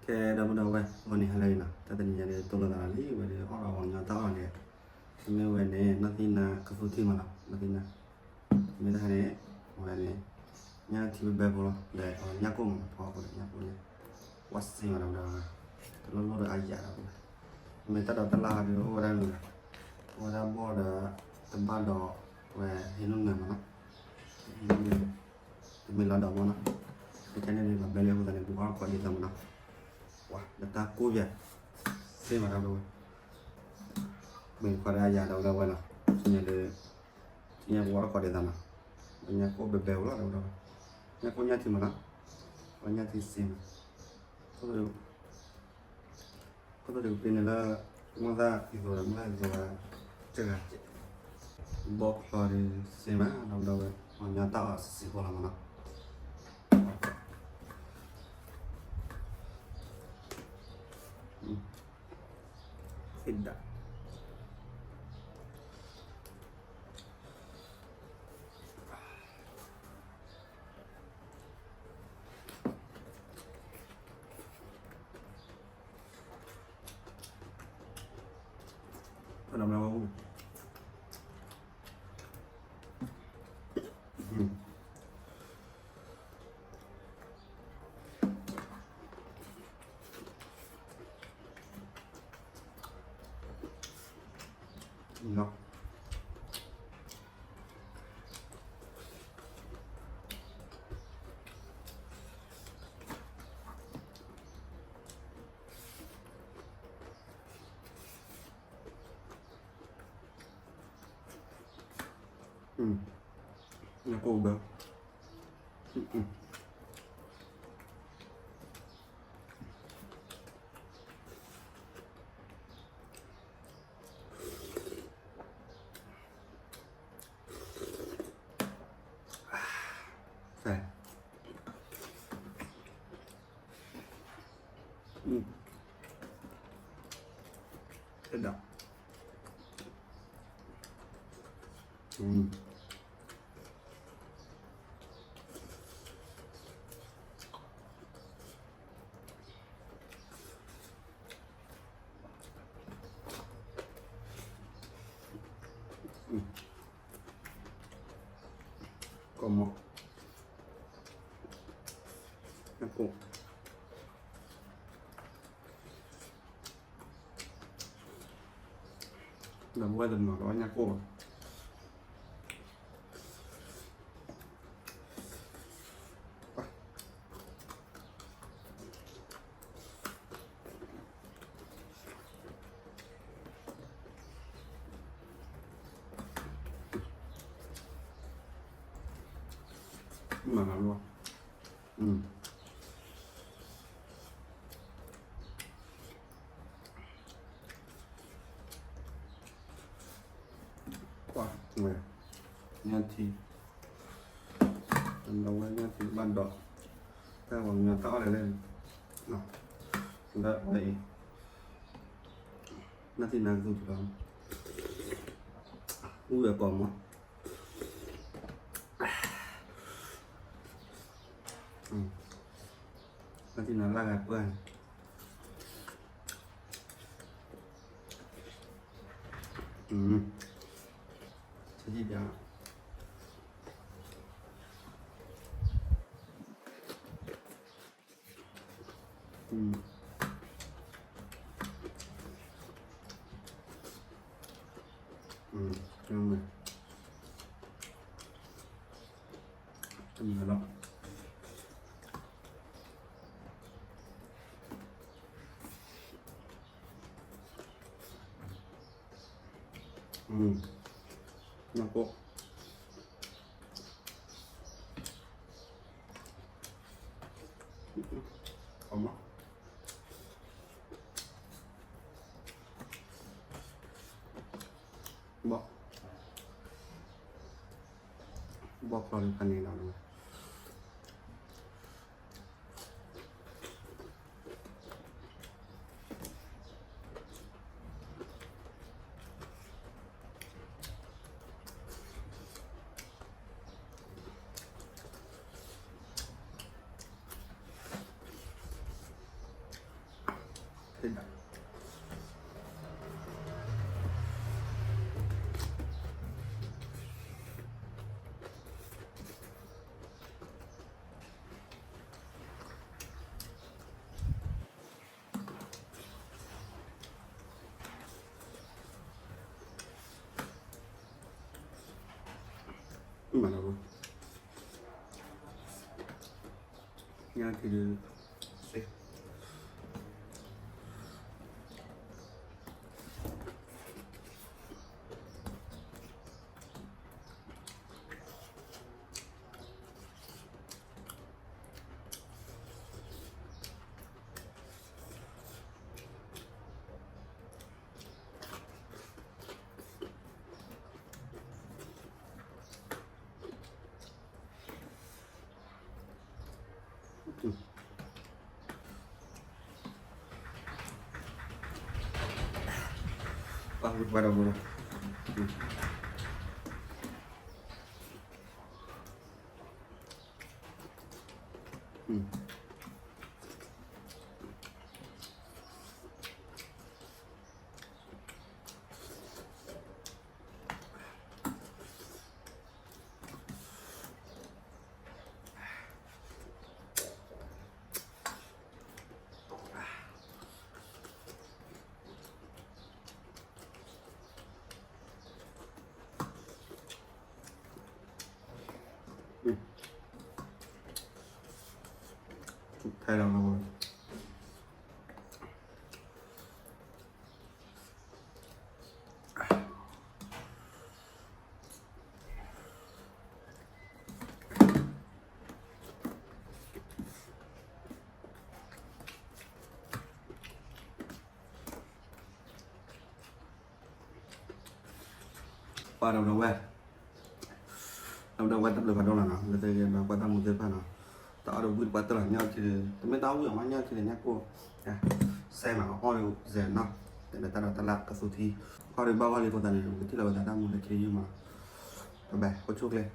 ကဲ ဒီပုၢ်ဒီဝဲၢ် ဂီၤနံၤဟါလၢအဂ့ၤနီၤ, တၢ်တနံၤညါန့ၣ် တိၢ်လိာ်သးလီၤလံ ဝဲဒၣ်အီၣ်ဒီးပှၤကညီတၢ်အီၣ်န့ၣ်, မ့ၢ်ဝဲန့ၣ် နီၢ်သံနါကသူထံမးလီၤ, နီၢ်သံနါ, မ့ၢ်တခါန့ၣ် ဝဲန့ၣ် ညၣ်ထံဘဲဘဲဖိလီၤ, ဒီးညၣ်ကိၣ်မး ဖီခိၣ်ဒီးညၣ်ကိၣ်န့ၣ်, ဝါစ့မးဒီပုၢ်ဒီဝဲၢ်, တလိၣ်လိၣ်ဒီးအယၤဒီပုၢ်ဝဲၢ်, မ့ၢ်တၢ်ဒီးတၢ်လၢ်ဟီဒုးအိၣ်ဝဲဒၣ်န့ၣ်, အိၣ်ဝဲဒၣ်ဘီၣ်ဒီး တဘၣ်ဒီး ဝဲဟ့ၣ်နုၢ်နၤမးနီၤ, ဟ့ၣ်နုၢ်နၤ တမ့ၢ်လီၤဒီးမးနီၤ, ကဲန့ၣ်ဒုးလီၤဘဲလၢအဃိသတးန့ၣ် ပကအီၣ်တကိးဒ်သိးမးနီၤ, ပှၤလၢတၢ်ကိၢ်ယၤ သ့မးဒီပုၢ်ဝဲၢ်, မ့ၢ်တခီဒီးအယၤဒီပုၢ်ဒီဝဲၢ်နီၤ, ဆူညါဒီး ဆူညါပကအီၣ်တကိးဒ်သိးနီၤ, ညၣ်ကိၣ်ဘဲဘဲဖိလီၤဒီပုၢ်ဒီဝဲၢ်, ညၣ်ကိၣ်ညၣ်ထံမးနီၤ, ပှၤညၣ်ထံစ့မး, ခိၣ်သ့ၣ်တကပ့ၤန့ၣ်လၢ မ့ၢ်သၣ်အံၤသိးဒီး မ့ၢ်သၣ်အံၤသိးဒီး တဂၤကဲး, ဘီၣ်ချီဒုးစ့မး ဒီပုၢ်ဒီဝဲၢ် ပှၤကညီတၢ်အီၣ်စ့စ့ဖိလီၤမးနီၤ, ဖ့ဒၣ် ညၣ်ကိၣ်ဘဲ ဖဲ ဖဲဒၣ် ကီၢ်မီၢ် ညၣ်ကိၣ် ဒီးပဝဲတနီၤဒီးညၣ်ကိၣ်ဘၣ် မၤလီၤ ကွၢ်ဝဲ ညၣ်ထံ ဒီးဝဲညၣ်ထံဘၣ်ဒီး တၢ်ပှၤကညီတၢ်အီၣ်လဲၣ်လဲၣ် လၢဝဲအံၤ နၢ်ထံနါကသူထံလီၤ အူဝဲကိးမး နၢ်ထံနါလၢဂၤပှၢ်န့ၣ် ဆၢထံၣ်ဒၣ် တမံၤလီၤ ညၣ်ကိၣ် အမး ဘီၣ် ဘီၣ်ချီဒုးဖးန့ၣ်လီၤ အ သ့ဒၣ် မၤလီၤ, ညါထံၣ်ဒုး, ပှၤဒီးပှၤဒီး, ထဲလီၤမး, ပှၤဒီးဝဲ, ဒီးဝဲတဘျုးဖးဒိၣ်လီၤနီၤ, လၢတဂ့ၤဒီး ပှၤတၢ်မူသ့ၣ်တဖၣ်နီၤ, တၢ်အီၣ်ဒီးဝံၣ်တပှၢ်တၢၢ်လီၤ, ညၣ်ထံၣ်, တမ့ၢ်တၢ်အီၣ်ဝံၣ်အီၤမး, ညၣ်ထံၣ်န့ၣ် ညၣ်ကိၢ်, စဲမးအီၣ်ဒီးစဲနီၤ, တဲလၢတၢ်ဒီးတၢ်လၢကသူထံ, အီၣ်ဒီးဘၣ်ဝဲလံအဃိသတးန့ၣ် ပကထံၣ်လီၤဝဲဒၣ်တၢ်မူလၢခံယုၢ်မး, တဘဲ အိၣ်ဆူၣ်ချ့